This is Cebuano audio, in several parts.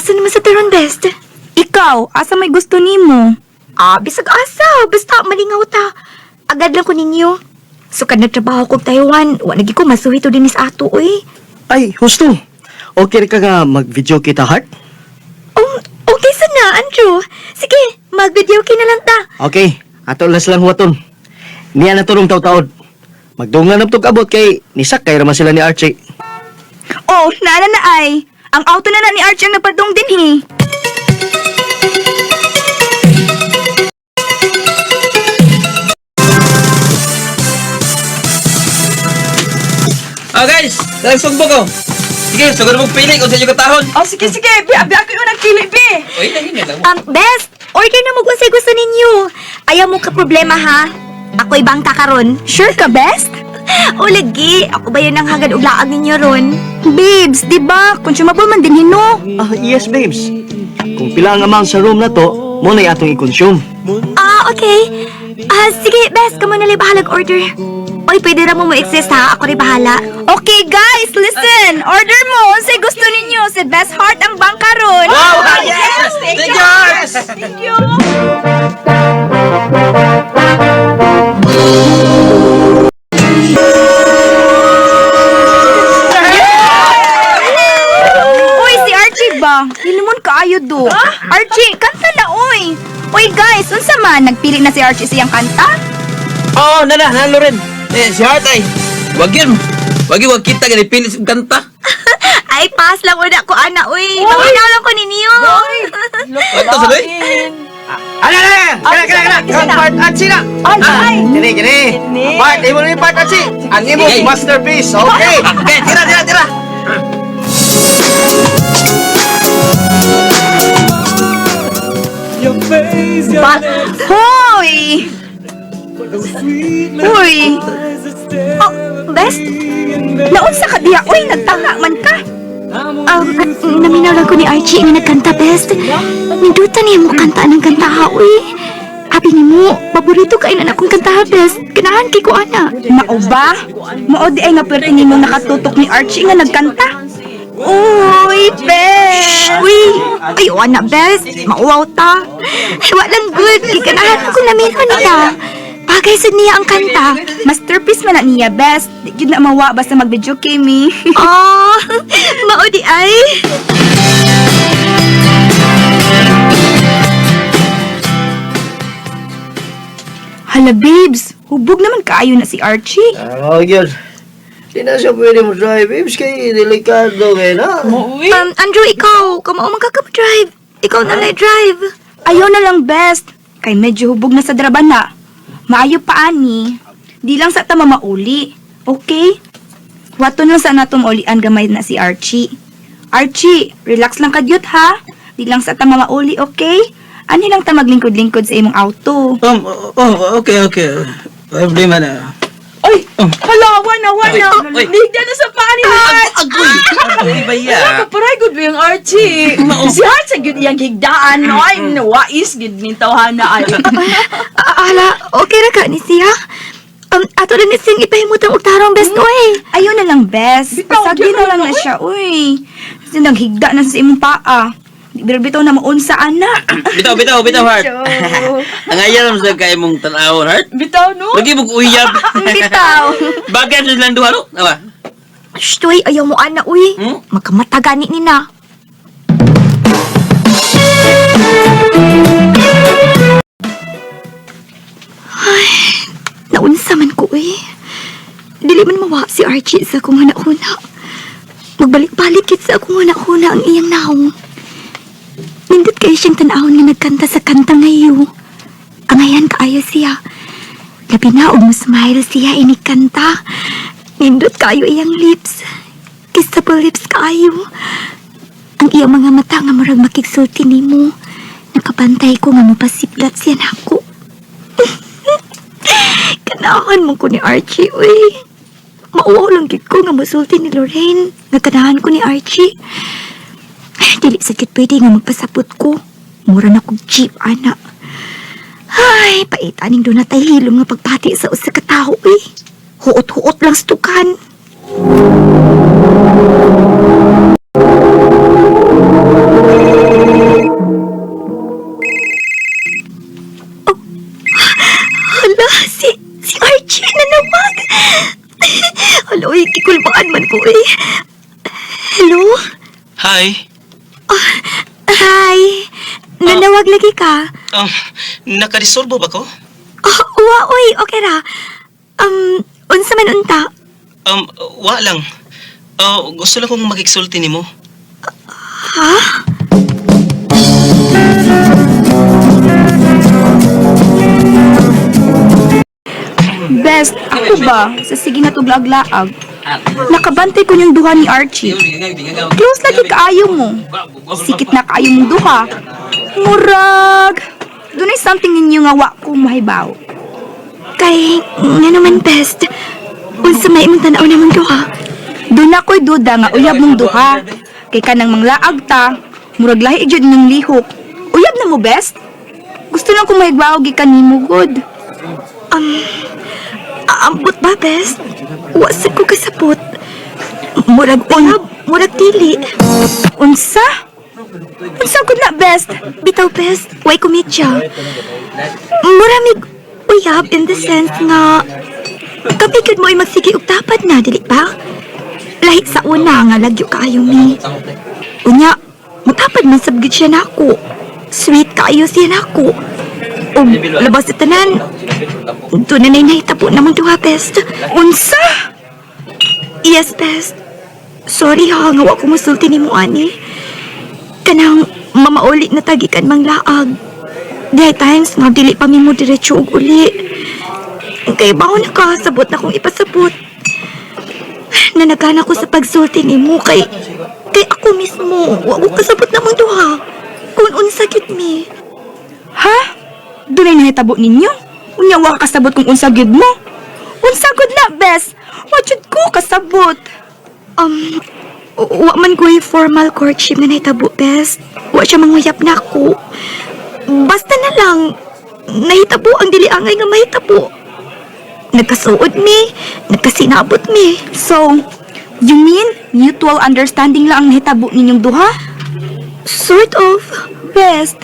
Asa naman sa taron, best? Ikaw, asa may gusto nimo? Ah, bisag asa. Basta malingaw ta. Agad lang ko ninyo. Sukad nagtrabaho ko Taiwan. Wa lagi ko masuhito din sa ato, uy. Ay, husto. Okay ka nga mag-video kita, Heart? Okay sa na, Andrew. Sige, mag-video okay na lang ta. Okay, ato lang silang huwaton. Niya na turong taw-taod. Magdungan na tog abot kay nisakay raman sila ni Archie. Oh, naana na ay. Ang auto na na ni Archie ang napadong din hi. Ah guys, dalang sugbo ko. Sige, sugod mo pili kung sa inyo katahon. Oh, sige, sige. Bi, abi ako yung nagpili, bi. Uy, lahi na lang. Best, order na mo kung sa'y gusto ninyo. Ayaw mo ka problema, ha? Ako ibang kakaron. Sure ka, best? O lagi, ako ba yun ang hagad og laag ninyo ron? Babes, di ba? Consumable man din hino. Ah, yes, babes. Kung pila ang amount sa room na to, mo na'y atong i-consume. Ah, okay. Ah, sige, best, kamo na lang bahalag order. Oy, pwede ra mo mo-exist ha. Ako rin bahala. Okay, guys, listen. Order mo unsay gusto ninyo. Si Best Heart ang bangkaron. Wow! Yes! Thank you! Yes! Thank you. Uy, si Archie ba? Hilimon kaayo do. Archie, kanta na uy. Uy, guys, unsa man nagpili na si Archie sa iyang kanta? Oo, oh, nana, nalo rin. Eh, si Heart ay. Wag yun. Wag yun, wag kita, ganit pili sa kanta. Ay, pass lang una ko, ana, uy. Paminaw lang ko ninyo. Wag to, sabi. Ala, ala, ala! Kala, kala, kala! Kang part Archie na! Ay, ay. Kini, kini! Kini. Part, imo ni part Archie! Ang imo Sige. masterpiece, okay? Okay, tira, tira, tira. Hoy! Uy! Oh, best, Naunsa ka diha? Uy, nagtanga man ka. Naminaw lang ko ni Archie nga nagkanta, best. Nindutan niya mo kanta ng kanta, ha, uy. Abi ni mo, paborito kay na akong kanta, ha, best. Ganahan kay ko, ana. Mao ba? Mao di ay nga perti nimo nakatutok ni Archie nga nagkanta. Uy, best! Uy, ay, ana, best. Mauwaw ta. Ay, walang good. Kay ganahan akong naminaw niya. Bagay sa niya ang kanta. Masterpiece man na niya, best. Di gyud na mawa basta mag-video kay mi. Oh, mao di ay. Hala, babes. Hubog naman kaayo na si Archie. Ah, yun. Di na siya pwede mo drive, babes, kay delikado kay na. Uy. Andrew, ikaw, kamao man ka drive. Ikaw na lang drive. Ayaw na lang, best. Kay medyo hubog na sa draba na. Maayo pa ani. Di lang sa tama mauli. Okay? Wato lang sa natong ulian gamay na si Archie. Archie, relax lang ka dyot ha. Di lang sa tama mauli, okay? Ani lang ta maglingkod-lingkod sa imong auto. Oh, okay, okay. Problema na. Ay, hala, wana, wana. Uy. Ligda na sa paa ni Heart. Agoy! Agoy ba ya? Wala ka, paray good ba yung Archie? Si Heart sa gyud iyang higdaan, no? Ay, wais gyud ning tawhana ay. Ah, ala, okay ra ka ni siya. Ato lang ni siyang ipahimutang og tarong best, oy. Ayaw na lang, best. Bitaw, Pasagi gyud na lang na, na siya, uy. Kasi naghigda na sa imong paa. Di bitaw na maunsa, ana. Bitaw, bitaw, bitaw, Heart. Ang ayaw naman sa kay mong tanawon, Heart. Bitaw, no? Lagi mong uyab. Bitaw. Bagay sa silang duha, no? Awa. Shh, uy, ayaw mo ana, uy. Hmm? Magkamata gani ni na. Ay, naunsa man ko, uy. Dili man mawa si Archie sa akong hanahuna. Magbalik-balik kit sa akong hanahuna ang iyang naong. Nindot kayo siyang tanahon nga nagkanta sa kanta ngayo. Angayan kaayo siya. Labi na og mo-smile siya inikanta. Nindot kaayo iyang lips. Kissable lips kaayo. Ang iyang mga mata nga murag makigsulti nimo. Nakabantay ko nga mopasiplat siya nako. Kanahan mo ko ni Archie, uy. Mauwaw lang gid ko nga mosulti ni Lorraine. Nga kanahan ko ni Archie. Ay, dili sa gid pwede nga magpasapot ko. Mura na kog cheap, ana. Ay, pait aning doon natay hilom nga pagpati sa usa ka tawo, eh. Huot-huot lang sa tukan. Hala, si Archie nanawag. Hala, uy, kikulbaan man ko eh. Hello? Hi. Hi. Nanawag lagi ka? Nakadisorbo ba ko? Oh, uwa, uy, okay ra. Unsa man unta? Wa lang. Oh, gusto lang kong magigsulti nimo. Ha? Best, ako ba? Sa sige na tuglaag-laag. Nakabantay ko niyang duha ni Archie. Close lagi kaayo mo. Sikit na kaayo mong duha. Murag! Dunay something ninyo nga wa ko mahibaw. Kay, nga naman best. Unsa may imong tanaw namang duha? Doon ako'y duda nga uyab mong duha. Kay kanang manglaag ta, murag lahi jud ng lihok. Uyab na mo, best? Gusto lang kong mahigbaw gikan nimo gud. Aambot ba, best? Wa sad ko kasabot. Murag uyab, murag dili. Unsa? Unsa gud na, best? Bitaw, best. Way kumidya. Muramig uyab in the sense nga kapigod mo ay magsige og tapad na, dili ba? Lahi sa una nga lagyo kaayo mi. Unya, mutapad man sab gid siya nako. Sweet kaayo siya nako. Ug labas sa tanan, doon na nahitabo namang duha, best. Unsa? Yes, best. Sorry ha, nga wa ko musulti nimo ani. Kanang mamaulit na tagikan mang laag. There are times nga dili pa mi mo diretso og uli. Kay bawo na ka, sabot na kong ipasabot. Nanagana ko sa pagsulti nimo kay ako mismo, wa ko kasabot namang duha. Kung unsa gyud mi. Ha? Dunay nahitabo ninyo? Unya wa ka kasabot kung unsa gyud mo. Unsa gud na, best? Wa jud ko kasabot. Wa man ko'y formal courtship na nahitabo, best. Wa siya manguyap na ako. Basta na lang, nahitabo ang dili angay nga mahitabo. Nagkasuod mi, nagkasinabot mi. So, you mean mutual understanding lang ang nahitabo ninyong duha? Sort of. Best.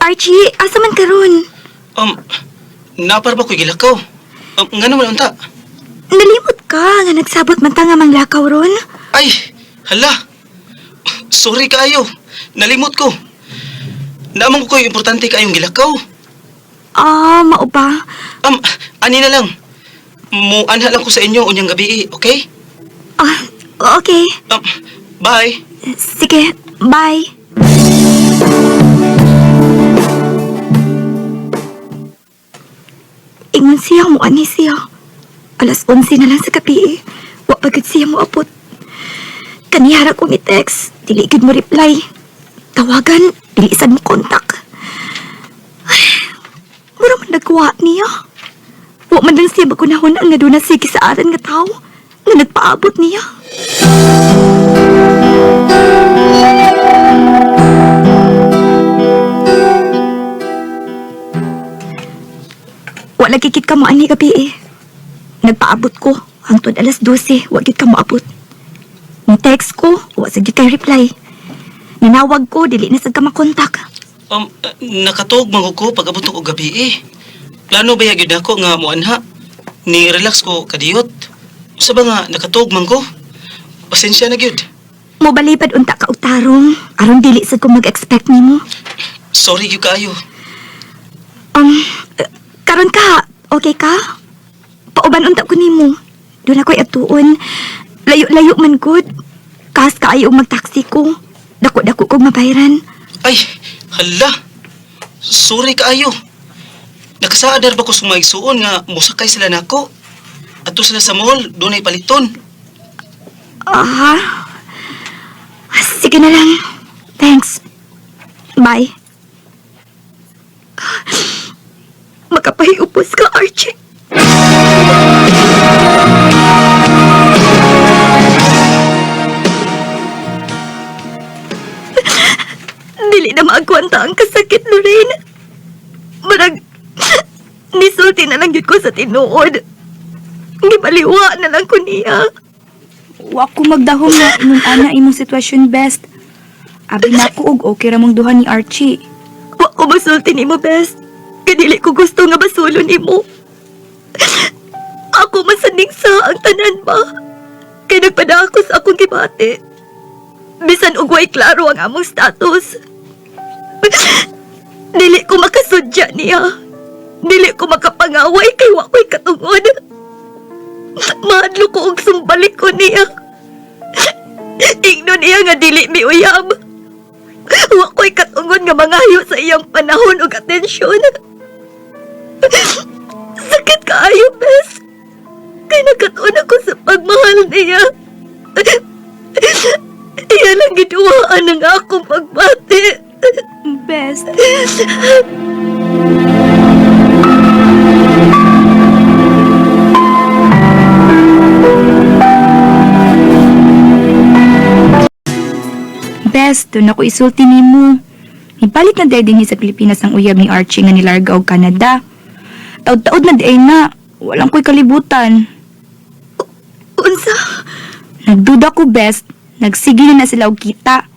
Archie, asa man karon? Napar ba ko'y gilakaw? Nga naman unta? Nalimot ka nga nagsabot man ta nga manglakaw ron? Ay, hala. Sorry kaayo. Nalimot ko. Naamang ko ko'y importante kaayong gilakaw. Ah, mao ba? Ani na lang. Muanha lang ko sa inyo unyang gabi, okay? Ah, okay. Bye. Sige, bye. Ingon siya mo ani siya. Alas 11 na lang sa gabi eh. Wa pa gud siya mo abot. Kanihara ko ni text, dili gud mo reply. Tawagan, dili sad mo kontak. Ay, mura man nagkuha niya. Wa man lang siya magunahon ang nga doon na sige sa aran nga tao nga nagpaabot niya. Wala gigit ka mo ani gabi eh. Nagpaabot ko hangtod alas 12, wa gid ka moabot. Ni text ko, wa sa gid kay reply. Ninawag ko, dili na sad ka makontak. Nakatuog man ko pag abot ko gabi eh. Plano ba gyud ako nga muanha? Ni relax ko kadiyot. Usa ba nga nakatuog man ko? Pasensya na gyud. Mobalibad unta ka og tarong, aron dili sad ko mag-expect nimo. Sorry gyud kaayo. Eh, karon ka, okay ka? Pauban unta ko nimo. Doon ako'y atuon. Layo-layo man gud. Kas kaayo og magtaksi ko. Dako-dako kog mabayran. Ay, hala. Sorry kaayo. Nakasaadar ba ko sumaigsuon nga mosakay sila nako? Ato sila sa mall, dunay paliton. Ah. Sige na lang. Thanks. Bye. Makapahiupos ka, Archie. Dili na maagkwanta ang kasakit, Lorraine. Marag, nisulti na lang yun ko sa tinuod. Gibaliwa na lang ko niya. Wa ko magdahom na ingon ana imong sitwasyon, best. Abi nako og okay ra mong duha ni Archie. Wa ko masulti nimo, best. Kay dili ko gusto nga basulon nimo. Ako masaning sa ang tanan ba? Kay nagpadako sa akong gibati. Bisan og way klaro ang among status. Dili ko makasudya niya. Dili ko makapangaway kay wa ko'y katungod. Mahadlok ko og sumbalik ko niya. Ingnon niya nga dili mi uyab. Wa ko'y katungod nga mangayo sa iyang panahon ug atensyon. Sakit kaayo, bes. Kay nagkatuon ako sa pagmahal niya. Iya lang giduwaan ang akong pagbati. Best. Best, doon ako isulti nimo. Ibalik na dahil dinhi sa Pilipinas ang uyab ni Archie nga nilarga og Canada. Taod-taod na di ay na. Walang ko'y kalibutan. Unsa? Nagduda ko, best. Nagsige na na sila og kita.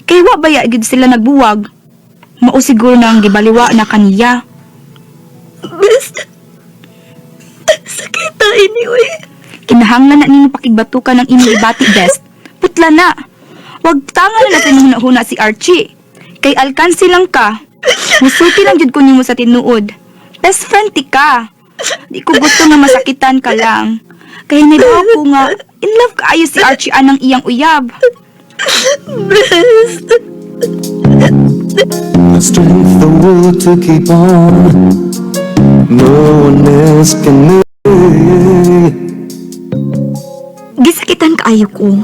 Kay wa baya gyud sila nagbuwag. Mao siguro na ang gibaliwa na kaniya. Best. Sakit ta ini, uy. Kinahanglan na nimo pakigbatukan ng imong ibati, best. Putla na. Wag tanga na natin huna-huna si Archie. Kay alkansi lang ka. Musulti lang jud ko nimo sa tinuod. Best friend ti ka. Di ko gusto nga masakitan ka lang. Kay nibaw ko nga in love kaayo si Archie anang iyang uyab. Best. The strength, the will to keep on. No one else can make. Gisakitan kaayo ko.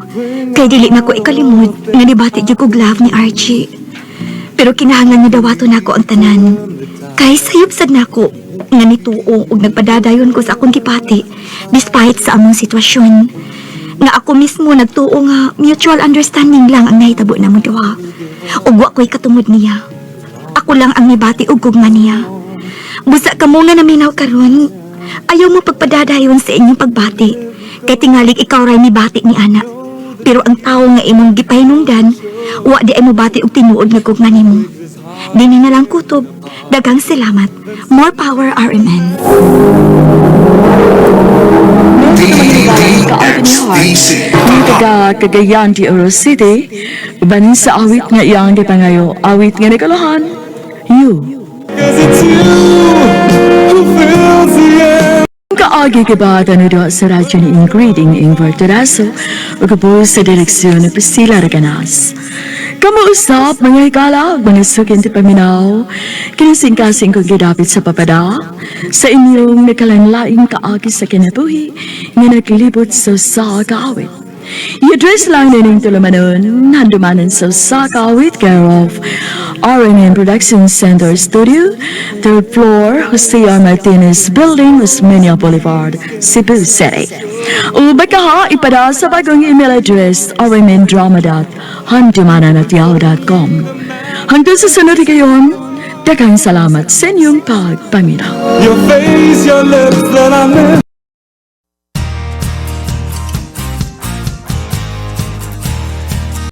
Kay dili na ko ikalimod nga nibati jud kog love ni Archie. Pero kinahanglan nga dawaton nako ang tanan. Kay sayop sad nako nga nituo ug nagpadadayon ko sa akong gipati despite sa among sitwasyon. Nga ako mismo nagtuo nga mutual understanding lang ang nahitabo namo duha. Ug wa ko'y katungod niya. Ako lang ang nibati og gugma niya. Busa kamo nga naminaw karon. Ayaw mo pagpadadayon sa inyong pagbati. Kay tingalig ikaw ray nibati ni ana. Pero ang tawo nga imong gipahinungdan, wa di ay mobati og tinuod nga gugma nimo. Dini na lang kutob. Daghang salamat. More power, RMN. Ning taga Cagayan de Oro City, uban sa awit nga iyang gipangayo, awit nga nakalahan, You. 'Cause it's you who fills the air. Kaagi kiba tanudo sa radyo ni Ingrid ing Ingvar Teraso ug gabo sa direksyon ni Priscilla Reganas. Kamuusap mga higala, mga sukin ti paminaw, kinisingkasing kong gidapit sa papada, sa inyong nakalanlaing kaagi sa kinabuhi nga naglibot sa sa kaawit. I-address lang nining tulumanon, handumanan sa Sakawit, care of RNN Production Center Studio, third floor, Jose R. Martinez Building, Osmeña Boulevard, Cebu City. O baka ipada sa bagong email address, rmndrama.handumanan@yahoo.com. Hanggang sa sunod gayon, daghang salamat sa inyong pagpaminaw. Your face, your lips that I miss.